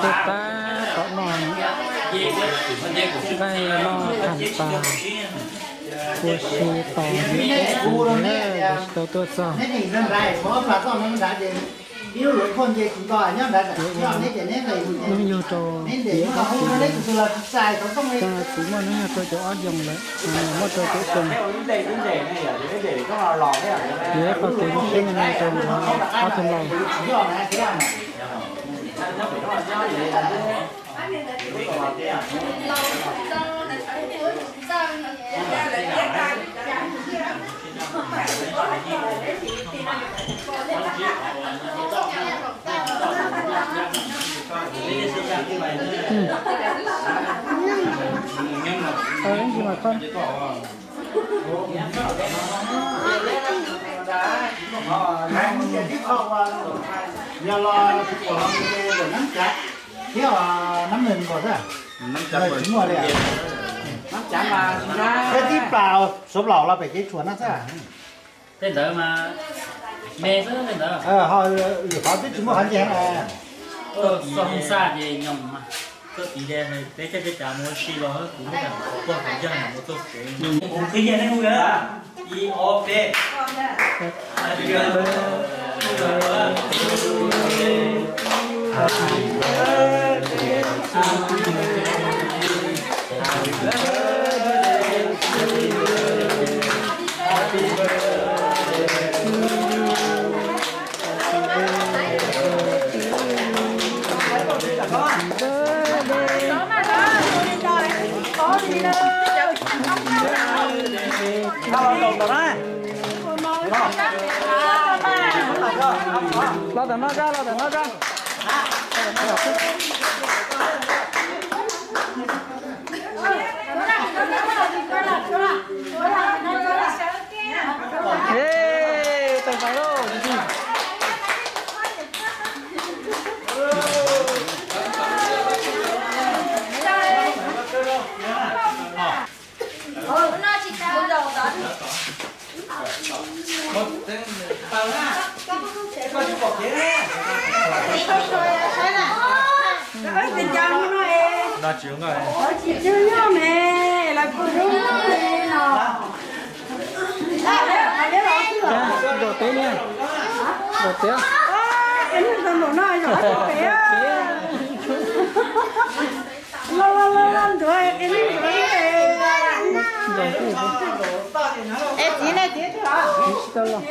Tej tab tom noj, nqaij noj tham tas, ua si tos ib tus tsis tau tuaj txog. Hnub yug rau txiv ob txiv, txiv muaj hnub yug rau caum ob xyoos lawm, muaj rau caum xyoo. Ces qhov kev zoo siab no rau ob tug laus. Yog los tsis pom los nws nab cav thiab nab nws nkaus xwb, tsis muaj li. Peb tib plas suav plaum los pem kev tshuam no xwb. Tej ntawd mas me xwb tej ntawd. Lwm qhov twb tsis muaj qhov ncig. Txog hoob xab ces nyoos mas, txog tid ces peb caij peb cav mus ua si los kuv muab cov quaj qhov ncauj mus ua txoj kev. Kuv qhib nyiaj neb hu ib ob peb. Los tom no tso, los tom no tso. Ê, tawm ntawv lauj. Zaum peb niag, zaum peb. Es txiv ne, txiv tsis tau los.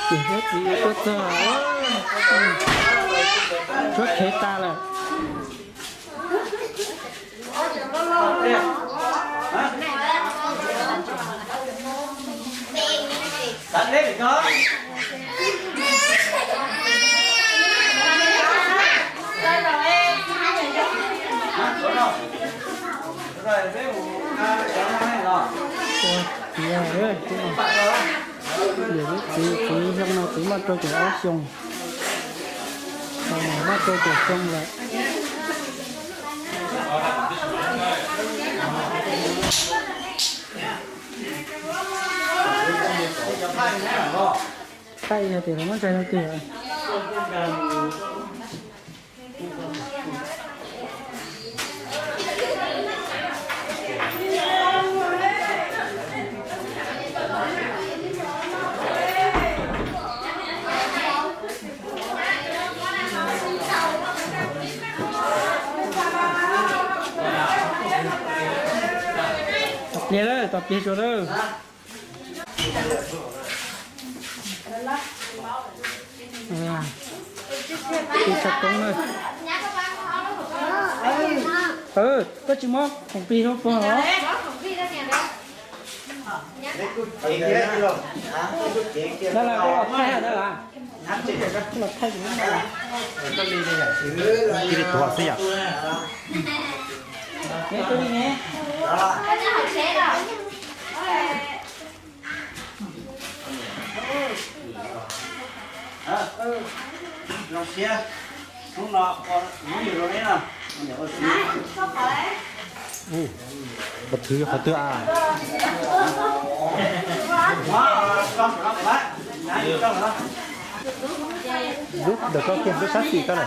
Ces txiv tuaj txog, suab khev tas lawm. Ua tiav, txiv, txiv xyoo no txiv muaj rau caum ob xyoos, tau mas muaj rau caum xyoo lawm. Thaij yog tias lawv muab ntsaig rau twg lawm. Tom pliag lawm, tom pliag tsuas lawm. Tis tshaj koob na. Koj tsis muab khoom plig rau puag los? Cia li tuav xwb yom. Zoo siab, hnub no ua hnub yug zoo neb no. Qhov twg, qhov twg a? Lub ntawm koj kiag, lub sab xis koj na.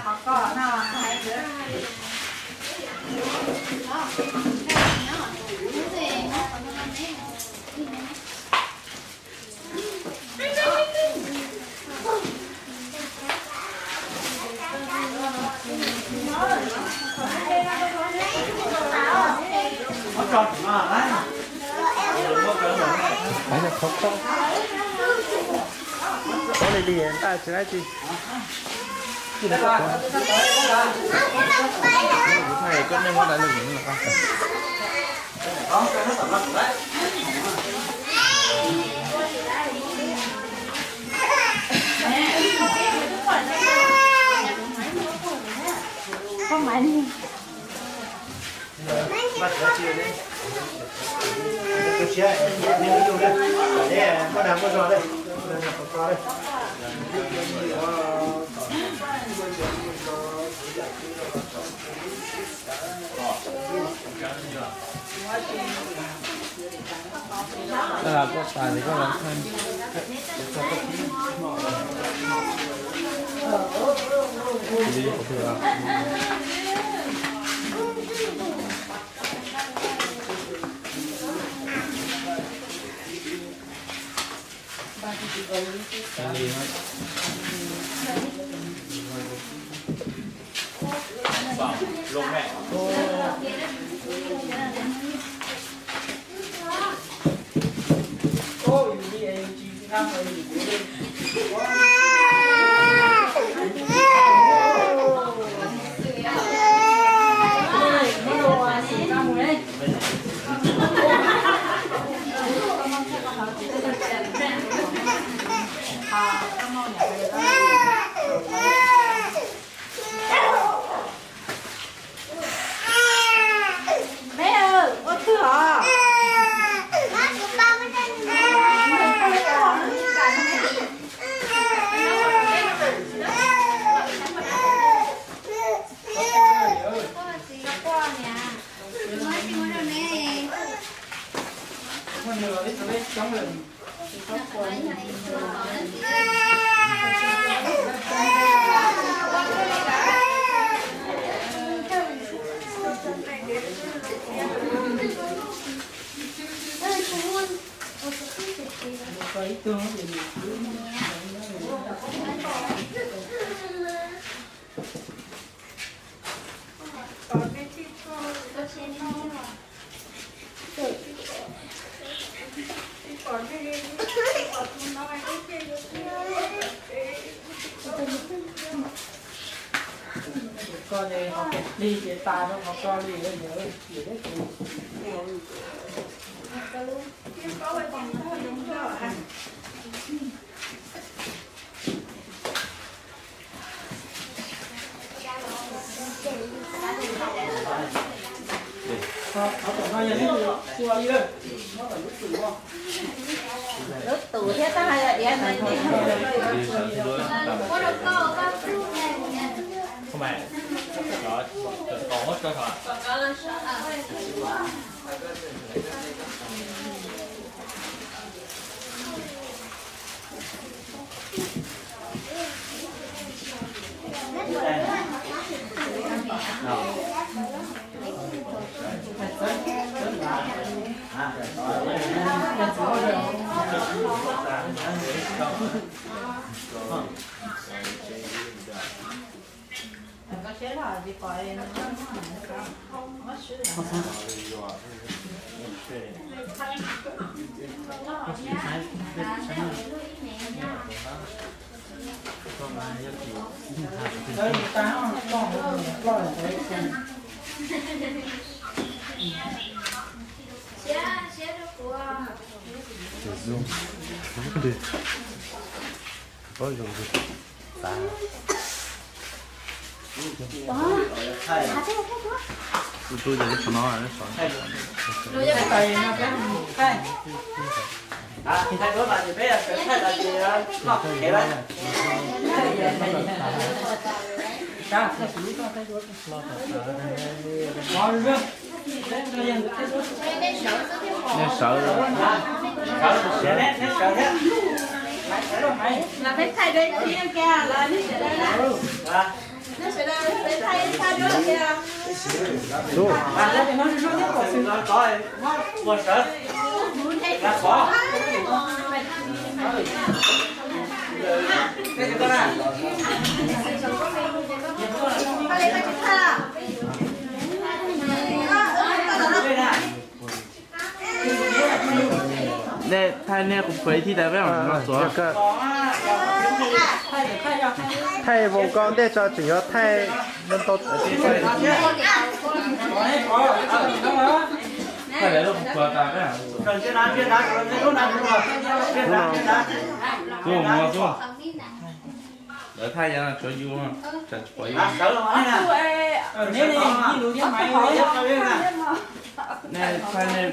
Qhov li li ntaj tsis dab tsi. Koj ces ho plig ces tas rau qhov koj li. Lub tus thiab tab hais tias diav ntawd. Siab, siab rau kuv. Tus, tus, tus, tus, tus, tus, tus, tus, tus, Nej sawv, nej thaij nej qhov phuav ib thij tas peb mam los txuas. Thaij voo kaub ntej tso tseem yuav thaij ntau. Thaij lawv lub qhov phuav tas peb mam los. Xub, mus xub. Lawv thaij yog tshuav yus, tsam tsis pom yus. Nej thaij nej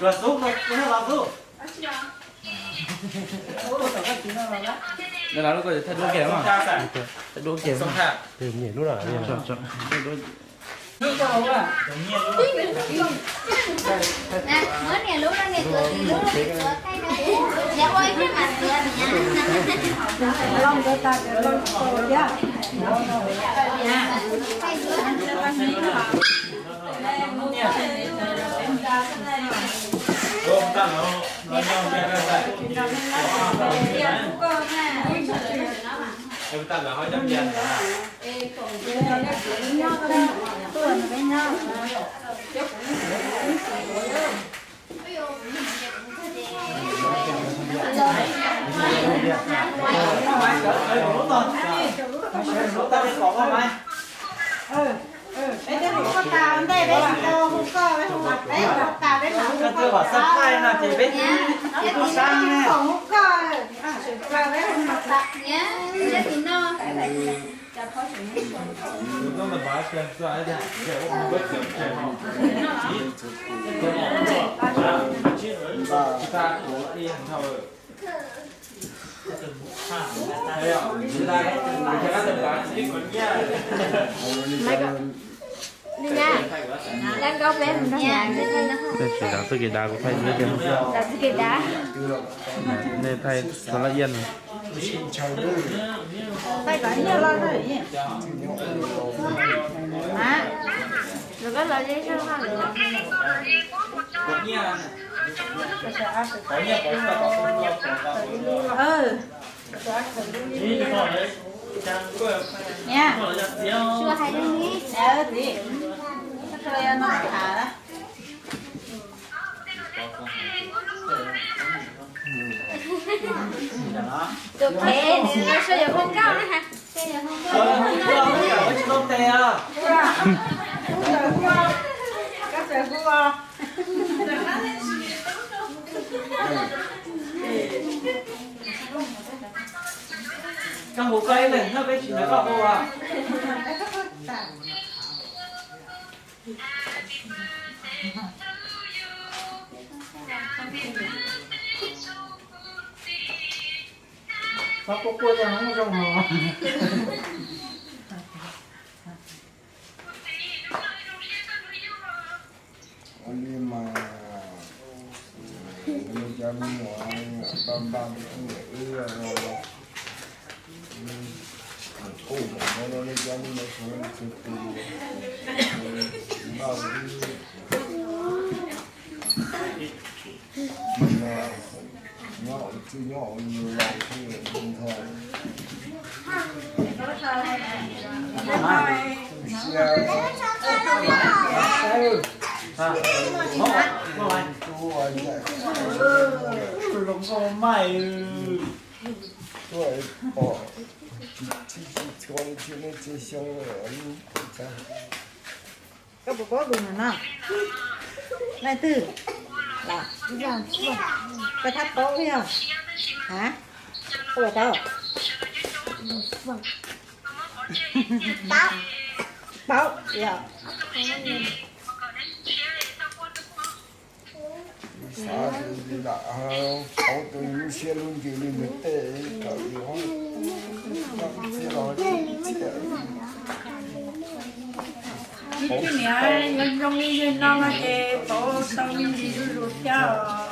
es kom Lawv lub ko thaij duab kiag mas. Thaij duab kiag. Muab niam lub no niam tuav txiv lub no txiv tuav thaij na. Peb twb hu koj tas ua ntej, peb tsis tau hu koj, peb hu tas peb mam hu koj. Koj twb pom xab thaij no ces peb twb sab ne. Peb hu koj, peb hu tas. Tsis dav txoj kev dav kuv thaij tiag. Nej thaij txog laj iab no. Tus phem nws los sau yuav hu nkauj na. Koj hu koj ib leeg no, peb tsis nrog koj hu os. Txhob quaj quaj, zoo hos. Ua li mas, nej cov me nyuam tau npaj rau poj niam wb los, kuj mam muab rau nej cov me nyuam sawv daws txhua tus npaj wb. Nyob ua txwj nyob ua yus los thiaj ntxhov. Zoo nkauj mas. Tuaj pom Tsis tsis txhua li tsis nej tsis xyoo lawm. Koj puas paub tus no no? Leej twg? Los, koj thab paub yog? Hab? Koj puas paub? Paub yog. Xav lam paub tus lub siab lub ntsws li nws tej kom yuav txiaj los txiaj. Ib tug niam yog zoo li yawg no no ces paub tau me ntsis zuj zus thiab os.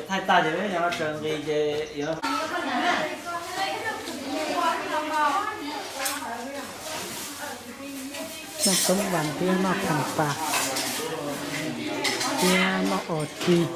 Thaij tag ces peb yog noj coob vas thiab noj khoom pas thiab noj os cig.